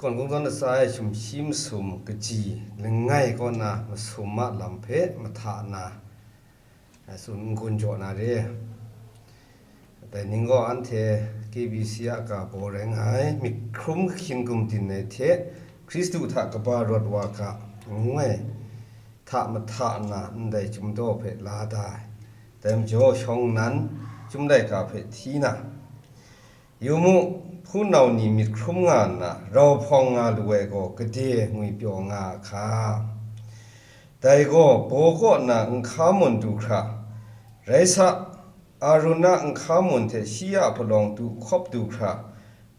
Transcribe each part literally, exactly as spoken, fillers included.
Kawn kungdawn latsa ai sumshi masum kaji langai kaw na masum a lam hpe mahta na, a, tsun n-gun jaw na re. Dai ning gaw anhte K B C a ga baw rai nga ai, myit hkrum kahkyin gumdin ai hte Hkristu hta kaba rawt wa ga, ngu ai hta mahta na ndai chyum daw hpe la da ai. Dai majaw shawng nnan chyum laika hpe hti na, Yu mu, hpunau ni myit hkrum nga nna, rau hpawng nga lu ai gaw gade ngwipyaw nga a hka. Dai gaw baw kaw na nhka mun du hkra, rai sa, Arun a nhka mun hte shi a palawng du hkawp du hkra,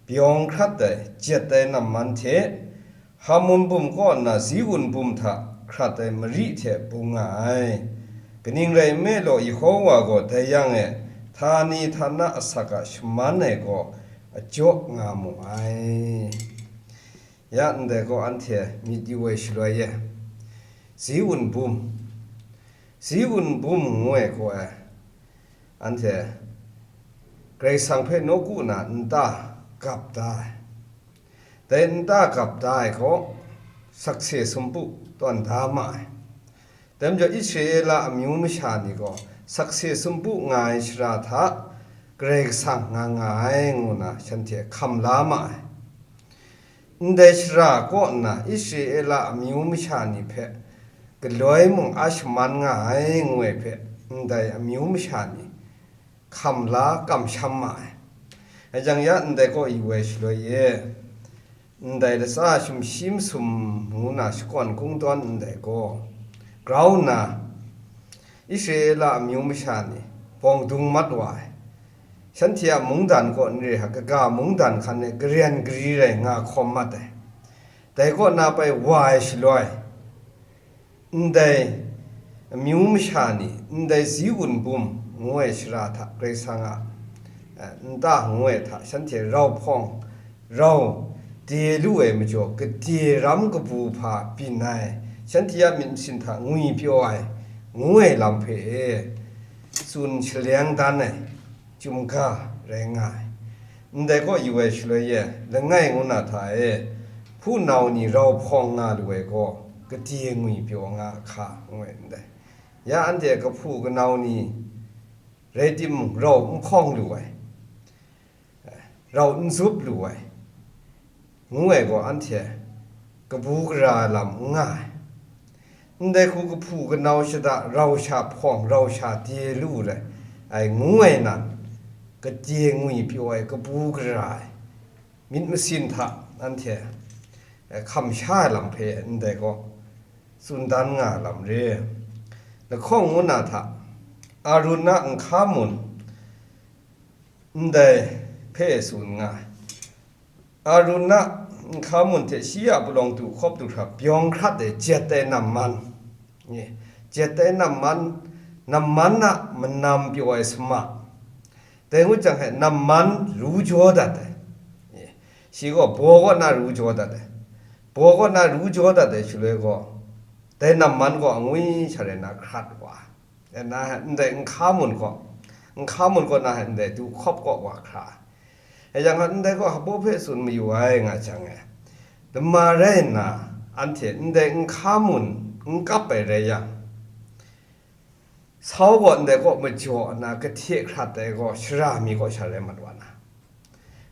byawng hkrat ai, jet ai namman hte, Hamun bum kaw nna Ziun bum hta hkrat ai mari hte bung nga ai. Kaning rai nme law, Yehowa gaw dai yang e, htani htana asak a shaman ai gaw a jaw nga mu ai. Ya ndai gaw anhte myit yu ai shaloi e, Ziun bum, Ziun bum ngu ai gaw e, anhte Karai Kasang hpe nawku na nta gap da ai. Dai nta gap da ai gaw, sakse sumpu tawn da ma ai. Dai majaw Israela amyu masha ni gaw sakse sumpu nga ai shara hta Karai Kasang nga nga ai ngu na shanhte hkam la ma ai. Ndai shara kaw nna Israela amyu masha ni hpe galoi mung a shaman nga ai ngu ai hpe, ndai amyu masha ni hkam la kamsham ma ai. Rai jang ya ndai kaw yu ai shaloi e, ndai latsa sumshi masum ngu na shakawn kungdawn ndai gaw grau nna, Israela amyu masha ni bawng dung mat wa ai. Shanhte a mungdan kaw n re hka, kaga mungdan hkan e karen gari rai nga hkawm mat ai. Dai kaw na pai wa ai shaloi, ndai amyu masha ni, ndai Ziun bum ngu ai shara hta Karai Kasang a, eh, nta ngu ai hta shanhte rau hpawng, rau de lu ai majaw, gade ram kabu hpa byin ai, shanhte a myit masin hta ngwipyaw ai, ngu ai lam hpe e tsun shaleng dan ai. Chyum ga rai nga ai. Ndai kaw yu ai shaloi e, langai ngu na hta e, hpunau ni rau hpawng nga lu ai gaw, gade ngwipyaw nga a hka, ngu ai ndai. Ya anhte kahpu kanau ni rai timung, rau n hpawng lu ai, rau n zup lu ai, ngu ai gaw, anhte kabu gara ai lam n nga ai. Ndai hku kahpu kanau shada rau sha hpawng, rau sha de lu rai ai, ngu ai nan, gade ngwipyaw ai, kabu gara ai, myit masin hta anhte, eh, hkam sha ai lam hpe ndai gaw tsun dan nga ai lam re. Lahkawng ngu na hta, Arun a nhka mun ndai hpe tsun nga ai. Arun a nhka mun hte shi a palawng du hkawp du hkra, byawng hkrat ai jet ai namman, jet ai namman, namman a manam pyaw ai sama, dai ngut jang hte namman ru jaw dat ai. Shi gaw baw kaw na ru jaw dat ai. Baw kaw na ru jaw dat ai shaloi gaw, dai namman gaw angwi sha rai na hkrat wa ai. Dai na hte ndai nhka mun kaw, nhka mun kaw na hte ndai du hkawp kaw wa hkra ai. Rai yang, ndai gaw hpaw hpe tsun mayu ai nga jang e, dama rai nna, anhte ndai nhka mun n kap ai rai yang, sau gaw ndai kaw majaw nna kahte hkrat ai gaw, sara mi kaw sha rai mat wa na.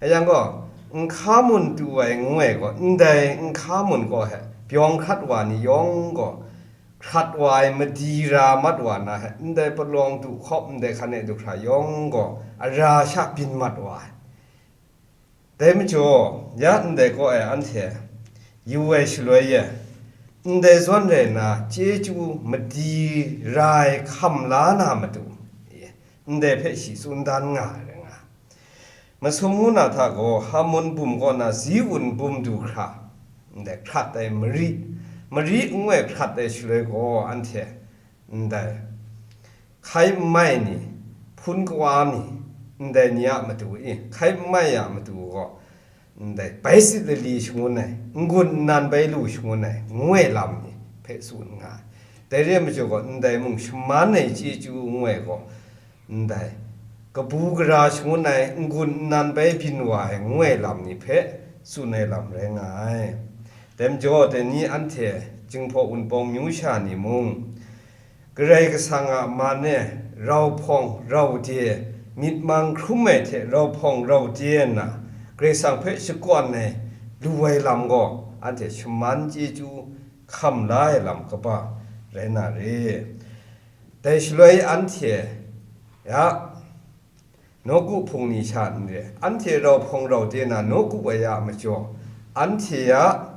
Rai yang gaw, nhka mun du ai ngu ai gaw, ndai nhka mun kaw he byawng hkrat wa ni yawng gaw, hkrat wa ai madi ra mat wa na he, ndai palawng du hkawp ndai hkan e du hkra yawng gaw, ara sha byin mat wa ai. Dai majaw, ya ndai kaw e anhte yu ai shaloi e, ndai zawn rai nna, chyeju madi ra ai hkam la na matu, ndai hpe shi tsun dan nga ai rai nga. Masum ngu na hta gaw, Hamun bum kaw na Ziun bum du hkra, ndai hkrat ai mari, mari ngu ai hkrat ai shaloi gaw, anhte ndai hkai n mai ni, hpun kawa ni, ndai ni a matu e, hkai n mai a matu gaw, ndai bai sit lali shangun ai, n-gun nnan bai lu shangun ai, ngu ai lam ni hpe tsun nga ai. Dai re ai majaw gaw, ndai mung shaman ai chyeju ngu ai gaw, ndai kabu gara shangun ai, n-gun nnan bai byin wa ai, ngu ai lam ni hpe tsun ai lam rai nga ai. Dai majaw, dai ni anhte Jinghpaw Wunpawng myu sha ni mung, Karai Kasang a man e rau hpawng rau de, myit mang hkrum ai hte rau hpawng rau de nna, Karai Kasang hpe shakawn ai lu ai lam gaw, anhte shaman chyeju hkam la ai lam kaba rai na re. Dai shaloi anhte ya nawku hpung ni sha n re, anhte rau hpawng rau de na nawku ai a majaw, anhte a,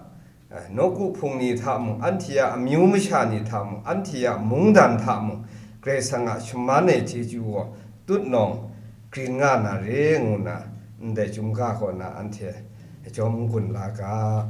eh, nawku hpung ni hta mung, anhte a amyu masha ni hta mung, anhte a mungdan hta mung, Karai Kasang a shaman ai chyeju gaw tutnawng grin nga na re, ngu nna ndai chyum ga kaw na anhte jawm n gun la ga.